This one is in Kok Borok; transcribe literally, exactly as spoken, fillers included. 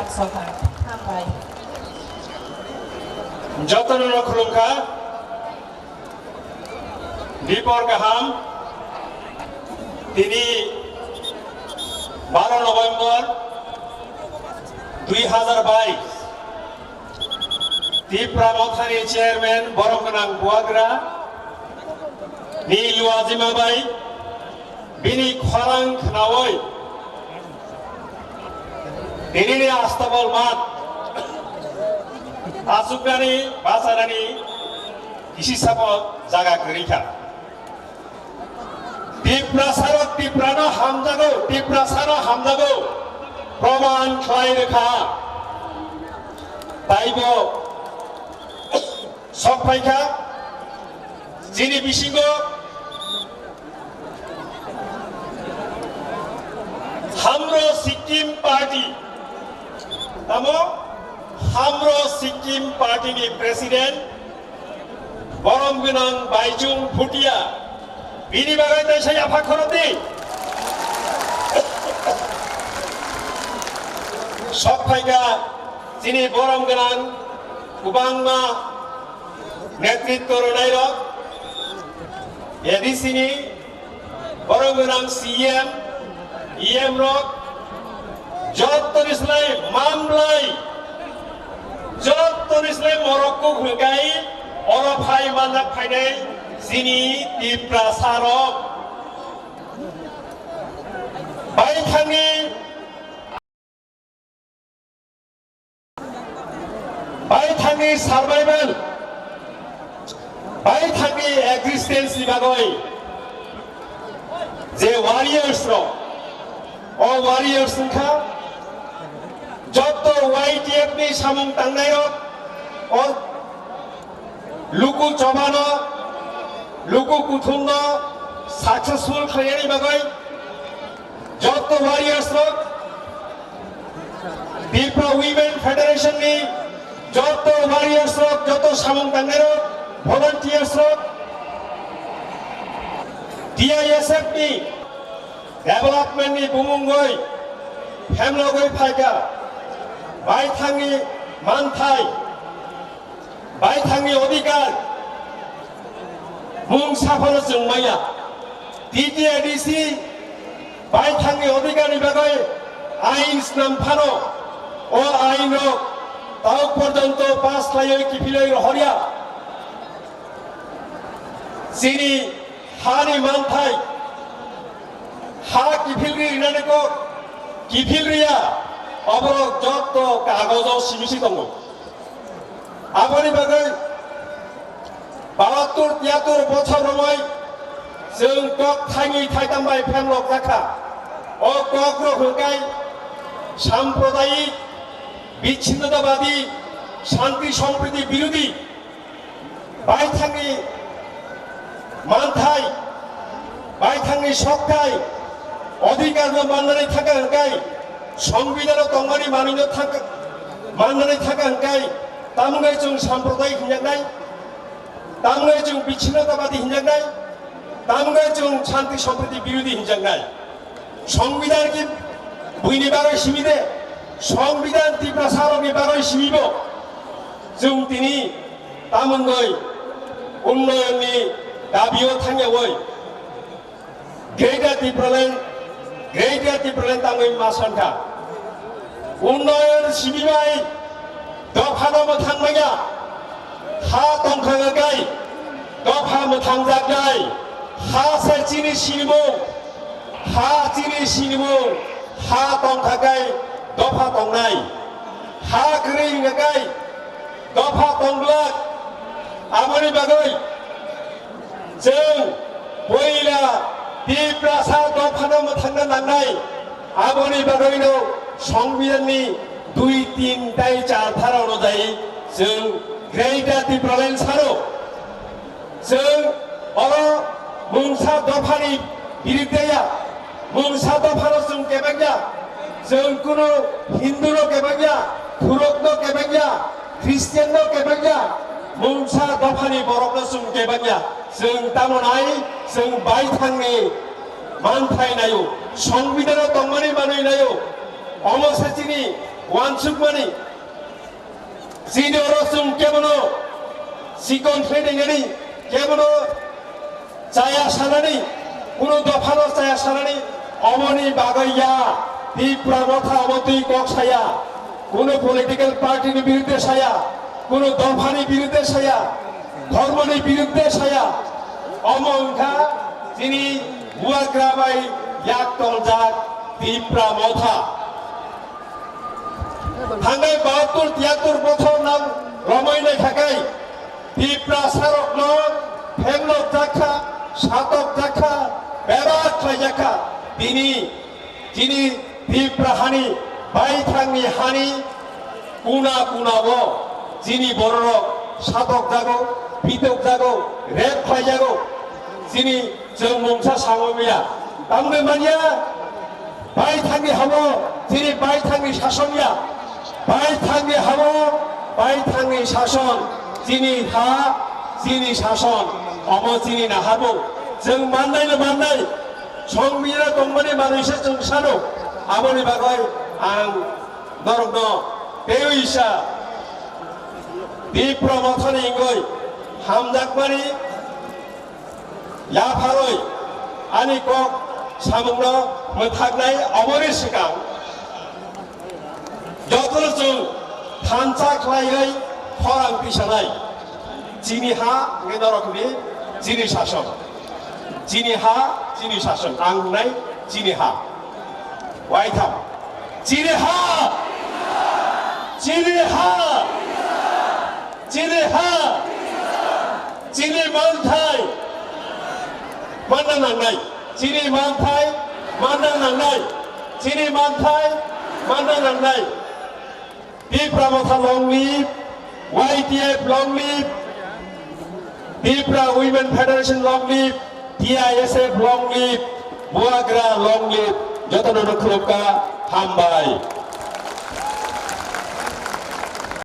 Sokha. Hambai. Jotono khulumkha. Dipor kaham. Tini baro November dui hazar bais. Tipra Mothani Chairman Borom Gwnang Bubagra ni Luajima bai bini khorang khnaui tinini astabol mat achuknani bachanani kisi sabo jaga kwrwi kha. Tiprasarok Tiprano hamjago, Tiprasano hamjago, proman khlai rwkha. Taibo sok phaikha, chini bisingo Hamro Sikkim Party, tamo Hamro Sikkim Party ni President, Borom gwnang Baijung Bhutia, bini bagwi teisa yapha khorokdi. Sok phaikha chini borom gwnang kwbangma netritwo rwnairok, A D C ni borom gwnang C E M, E M rok, jottoni slai mamlai, jottoni slai morokko hwnkhe oro phai manjak phainai chini Tiprasarok. Baithangni Baithangni survival, baithangni existence ni bagwi je warriors rok, o warriors wngkha jotto Y T F ni samung tangnai rok, o luku chobano, luku kuthumno successful khlainani bagwi jotto warriors rok, Tipra Women Federation ni jotto warriors rok, jotto samung tangnai rok, volunteers rok, T I S F ni development ni bumungwi phemlogwi phaikha, baithangni manthai, baithangni odhikar mungsa phano chwng manya. T T A D C baithangni odhikarni bagwi ain snam phano o ain rok tawk porjonto pass khlaiwi kiphilwi rohorya. Chini hani manthai ha kiphilri rinani kok kiphilriya, oborok jotto kagojo simisi tongo. Aboni bagwi bahattur tiyattur bochor romwi chwng kok thainwi thaitam bai phemlok jakha. O kok rok hwnkhe sampradayik, bichinnotabadi, shanti sompriti birodhi, baithangni manthai, baithangni sokthai, odhikarno mannani thangkha hwnkhe, songbidano tongmani manwino thangkha, mannani thangkha hwnkhe, tamungwi chwng sampradayik hinjaknai, tamungwi chwng bichinnotabadi hinjaknai, tamungwi chwng shanti sompriti birodhi hinjaknai. Songbidhan ki buini bagwi simi de, songbidhan Tiprasa rokni bagwi simi bo. Chwng tini tamungwi unnoyonni dabio thangyawi Greater Tipraland, Greater Tipraland tangwi ma sankha. Unnoyon simi bai dophano mwthang manya, ha tongkha hwnkhe dopha mwthang jaknai, ha se chini sinimung, ha chini sinimung, ha tongkha khe dopha tongnai, ha kwrwi hwnkhe dopha tongglak. Aboni bagwi chwng puila Tiprasa dophano mwthangna nangnai. Aboni bagwino Songbidhanni dui, tin tei char dhara onujai chwng Greater Tipraland sano. Chwng oro mungsa dophani birikdaya, mungsa dophano chwng kebengya, chwng kunu Hinduno kebengya, Thurokno kebengya, Christianno kebengya, mungsa dophani borokno chwng kebengya. Chwng tamo nai, chwng baithangni manthai naio, Songbidhano tongmani manwi naio. Omo se chini Wansukmani, chini oro chwng kebono chikon khlai nainani, kebono chaya sanani, kuno dophano chaya sanani, omoni bagwi ya, Tipra Motha omo twi kok saya, kuno political party ni birudde saya, kuno dophani birudde saya, dhormoni birudde saya, omo wngkha chini bubagra bai yak toljak Tipra Motha. Thangnai bahattur tiyattur bochor nang romwi naikhakai Tiprasarokno phenglok jakha, satok jakha, bebak khlai jakha. Tini chini Tipra hani baithangni hani kuna kuna o chini bororok satok jago, pitok jago, rep khlai jago. Chini chwng mungsa samung ya. Tamni manya, baithangni habo, chini baithangni sason ya. Baithangni habo, baithangni sason, chini ha, chini sason, omo chini naharmung. Chwng mannai no mannai, songmira tongmani manwi se chwng sano. Aboni bagwi ang norokno teiwi sa Tipra Mothani wngwi hamjakmani yapharwi ani kok samungno mwthaknai oboni swkang jotono chwng thansa khlaiwi khorang tisanai. Chini ha hwnkhe norokni chini sason. Chini ha, chini sason. Ang wngnai chini ha. Waitham. Chini ha! Chini ha! Chini ha! Chini manthai! Manna nangnai. Chini manthai! Manna nangnai. Chini manthai! Manna nangnai. Tipra Motha long live, Y T F long live, Tipra Women Federation long live, T I S F long live, Bubagra long live, jotono no khulumkha, hambai.